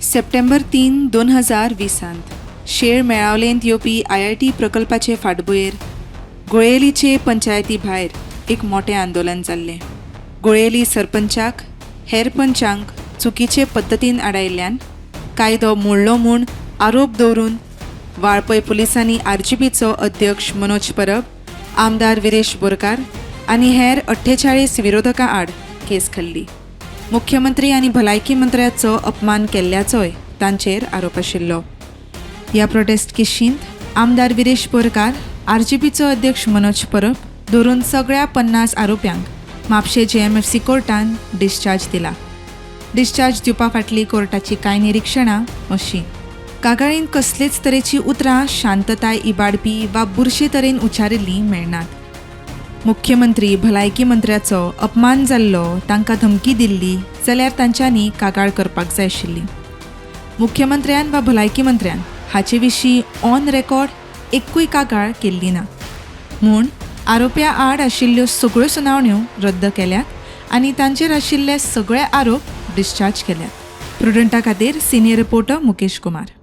सप्टेंबर 3, 2020त शेळ मेळावलेंत येवपी आयआयटी प्रकल्पाचे फाटभुंयेर गोळेलीचे पंचायती भायर एक मोटें आंदोलन जाल्लें. गोळेली सरपंचाक हेर पंचांक चुकीचे पद्दतीन आडायल्ल्यान कायदो मोडलो म्हूण आरोप दवरून वाळपय पुलिसांनी आरजीपीचो अध्यक्ष मनोज परब, आमदार विरेश बोरकार आनी हेर 48 विरोधकां आड केस खाल्ली. मुख्यमंत्री आनी भलायकी मंत्र्याचो अपमान केल्ल्याचोय तांचेर आरोप आशिल्लो. ह्या प्रोटेस्ट केशींत आमदार विरेश बोरकार, आरजीपीचो अध्यक्ष मनोज परब धरून सगळ्या 50 आरोप्यांक म्हापशें जेएमएफसी कोर्टान डिस्चार्ज दिला. डिस्चार्ज दिवपा फाटली कोर्टाची कांय निरिक्षणां अशीं: कागाळींत कसलेच तरेची उतरां शांतताय इबाडपी वा बुरशे तरेन उच्चारिल्लीं मेळनात. मुख्यमंत्री, भलायकी मंत्र्याचो अपमान जाल्लो, तांकां धमकी दिल्ली जाल्यार तांच्यांनी कागाळ करपाक जाय आशिल्ली. मुख्यमंत्र्यान वा भलायकी मंत्र्यान हाचे विशीं ऑन रेकॉर्ड एक्कूय कागाळ केल्ली ना म्हूण आरोप्या आड आशिल्ल्यो सगळ्यो सुनावण्यो रद्द केल्यात आनी तांचेर आशिल्ले सगळे आरोप डिस्चार्ज केल्यात. प्रुडंटा खातीर सिनियर रिपोर्टर मुकेश कुमार.